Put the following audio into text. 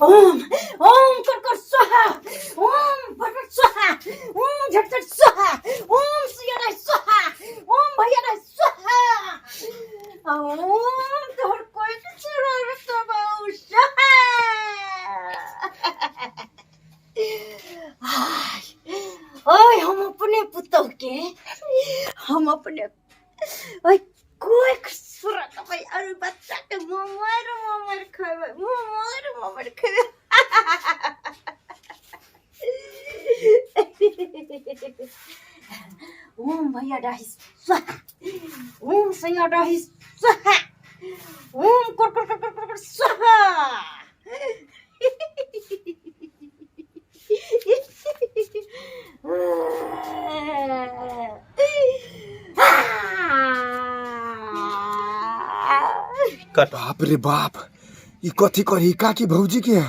ओम ओम कर कर स्वाहा, ओम फटफट स्वाहा, ओम झटझट स्वाहा, ओम सिया स्वाहा, ओम भैया स्वाहा, ओम तोहर कोई स्वाहा। ओए हम अपने पुतोह के, हम अपने ओए कोई सूरत भाई अरे बच्चा के मोमर मोमर खेबै, मोमर मोमर खेबै। ओम भैया डाही स्वाहा, ओम सैया डाही स्वाहा, ओम कर कर कर कर कर स्वाहा। कट। बाप रे बाप, ई कथी करी काकी भौजी के?